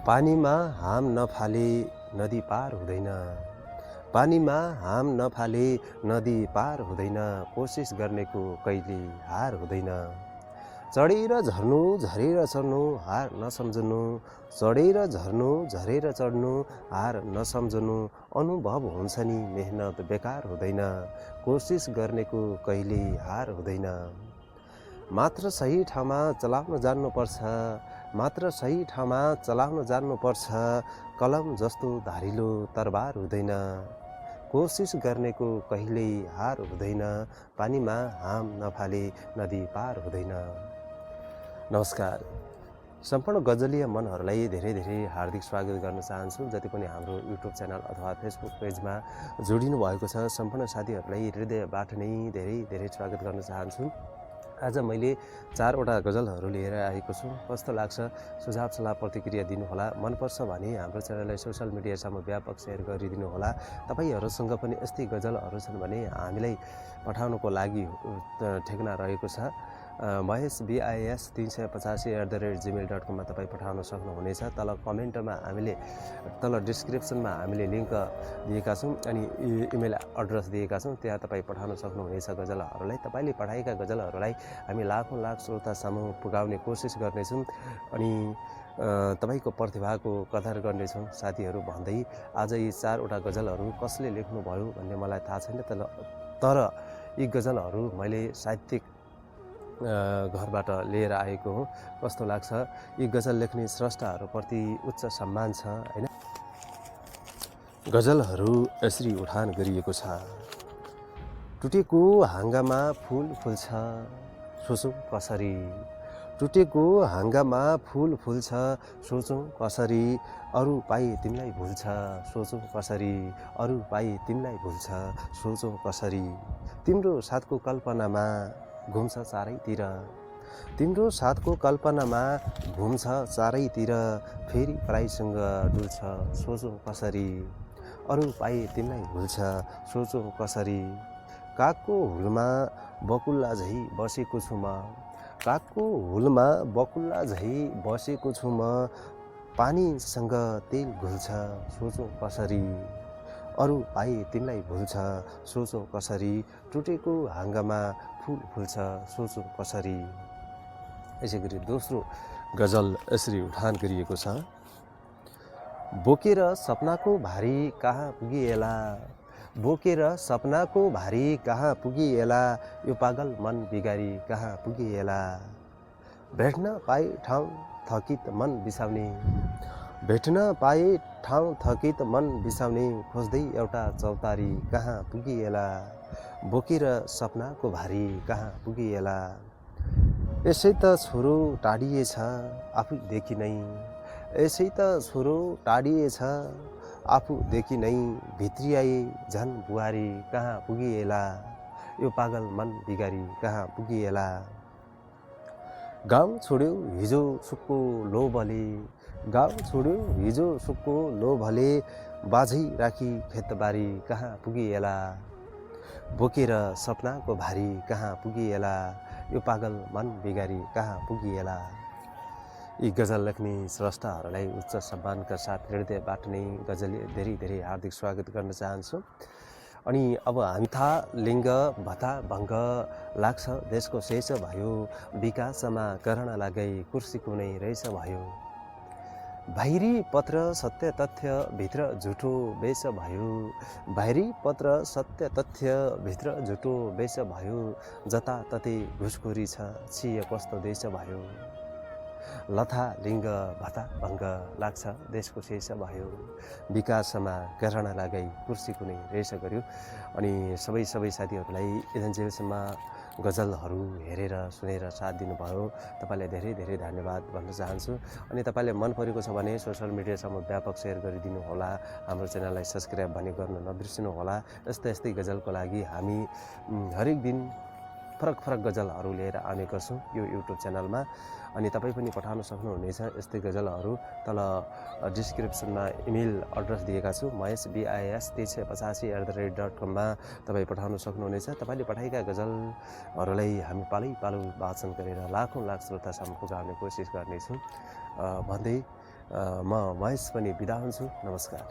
पानीमा हाम नफाले नदी पार हुँदैन। पानीमा हाम नफाले नदी पार हुँदैन। कोसिस गर्नेको कहिले हार हुँदैन। चढेर झर्नु झरेर चढ्नु हार नसम्झनु। चढेर झर्नु झरेर चढ्नु हार नसम्झनु। अनुभव हुन्छ नि मेहनत बेकार हुँदैन। कोसिस गर्नेको कहिले हार हुँदैन। मात्र सही ठाउँमा चलाउन जान्नुपर्छ। मात्र सही ठाउँमा चलाउन जान्नुपर्छ। कलम जस्तो धारिलो तरबार हुँदैन। कोसिस गर्नेको कहिल्यै हार हुँदैन। पानीमा हाम नफाले नदी पार हुँदैन। नमस्कार, सम्पूर्ण गजलीय मनहरूलाई धेरै धेरै हार्दिक स्वागत गर्न चाहन्छु। जति पनि हाम्रो युट्युब च्यानल अथवा फेसबुक पेजमा जोडिनु भएको छ सम्पूर्ण साथीहरूलाई हृदयबाट नै धेरै धेरै स्वागत गर्न चाहन्छु। आज मैले 4वटा गजलहरू लिएर आएको छु। कस्तो लाग्छ सुझाव सल्लाह प्रतिक्रिया दिनुहोला। मनपर्छ भने हाम्रो च्यानललाई सोसल मिडियासम्म व्यापक सेयर गरिदिनुहोला। तपाईँहरूसँग पनि यस्तै गजलहरू छन् भने हामीलाई पठाउनको लागि ठेगाना रहेको छ mhbis385@gmail.com मा तपाईँ पठाउन सक्नुहुनेछ। तल कमेन्टमा तल डिस्क्रिप्सनमा हामीले लिङ्क दिएका छौँ अनि इमेल एड्रेस दिएका छौँ, त्यहाँ तपाईँ पठाउन सक्नुहुनेछ गजलहरूलाई। तपाईँले पठाएका गजलहरूलाई हामी लाखौँ लाख श्रोतासम्म पुगाउने कोसिस गर्नेछौँ अनि तपाईँको प्रतिभाको कदर गर्नेछौँ साथीहरू भन्दै आज यी 4वटा गजलहरू कसले लेख्नुभयो भन्ने मलाई थाहा छैन, तर यी गजलहरू मैले साहित्यिक घरबाट लिएर आएको हो। कस्तो लाग्छ, यी गजल लेख्ने स्रष्टाहरूप्रति उच्च सम्मान छ हैन। गजलहरू यसरी उठान गरिएको छ। टुटेको हाँगामा फुल फुल्छ सोचौँ कसरी। टुटेको हाँगामा फुल फुल्छ सोचौँ कसरी। अरू पाए तिमीलाई भुल्छ सोचौँ कसरी। अरू पाए तिमीलाई भुल्छ सोचौँ कसरी। तिम्रो साथको कल्पनामा घुम्छ चारैतिर। तिम्रो साथको कल्पनामा घुम्छ चारैतिर। फेरि पराईसँग डुल्छ सोचौँ कसरी। अरू पाए तिमीलाई भुल्छ सोचौँ कसरी। कागको हुलमा बकुल्ला झै बसेको छु म। कागको हुलमा बकुल्ला झै बसेको छु म। पानीसँग तेल घुल्छ सोचौँ कसरी। अरू पाए तिमीलाई भुल्छ सोचौँ कसरी। टुटेको हाँगामा फुल फुल्छ सोचौँ कसरी। यसै गरी दोस्रो गजल यसरी उठान गरिएको छ। बोकेर सपनाको भारी कहाँ पुगिएला। बोकेर सपनाको भारी कहाँ पुगिएला। यो पागल मन बिगारी कहाँ पुगिएला। भेट्न पाए ठाउँ थकित मन बिसाउने। भेट्न पाए ठाउँ थकित मन बिसाउने। खोज्दै एउटा चौतारी कहाँ पुगिएला। बोकेर सपनाको भारी कहाँ पुगिएला। यसै त छोरो टाढिएछ आफूदेखि नै। यसै त छोरो टाढिएछ आफूदेखि नै। भित्रियाए झन् बुहारी कहाँ पुगिएला। यो पागल मन बिगारी कहाँ पुगिएला। गाउँ छोड्यो हिजो सुक्को लोभले। गाउँ छोड्यो हिजो सुक्को लोभले। बाझै राखी खेतबारी कहाँ पुगिएला। बोकेर सपनाको भारी कहाँ पुगिएला। यो पागल मन बिगारी कहाँ पुगिएला। यी गजल लेख्ने स्रष्टाहरूलाई उच्च सम्मानका साथ हृदयबाट नै धेरै धेरै हार्दिक स्वागत गर्न चाहन्छु। अनि अब हामी थाहा लिङ्ग भत्ता भङ्ग लाग्छ देशको शेष भयो। विकासमा गर्न लागै कुर्सी कुनै रहेछ भयो। बाहिरी पत्र सत्य तथ्य भित्र झुटो बेस भयो। बाहिरी पत्र सत्य तथ्य भित्र झुटो बेस भयो। जताततै घुसखोरी छ छिय कस्तो देश भयो। लथा लिङ्ग भत्ता भङ्ग लाग्छ देशको शेष भयो। विकासमा गर्न लागै कुर्सी कुनै रेस गर्यो। अनि सबै साथीहरूलाई एजेन्जेलसम्म गजलहरू हेरेर सुनेर साथ दिनुभयो, तपाईँलाई धेरै धेरै धन्यवाद भन्न चाहन्छु। अनि तपाईँलाई मन परेको छ भने सोसल मिडियासम्म व्यापक सेयर गरिदिनु होला। हाम्रो च्यानललाई सब्सक्राइब भने गर्न नबिर्सिनु होला। यस्तै गजलको लागि हामी हरेक दिन फरक गजलहरू लिएर आउने गर्छौँ यो युट्युब च्यानलमा। अनि तपाईँ पनि पठाउन सक्नुहुनेछ यस्तै गजलहरू। तल डिस्क्रिप्सनमा इमेल एड्रेस दिएका छु mhbis385@gmail.com मा तपाईँ पठाउन सक्नुहुनेछ। तपाईँले पठाएका गजलहरूलाई हामी पालै वाचन गरेर लाखौँ लाख श्रोतासम्म पुगाउने कोसिस गर्नेछौँ भन्दै म महेश पनि बिदा हुन्छु। नमस्कार।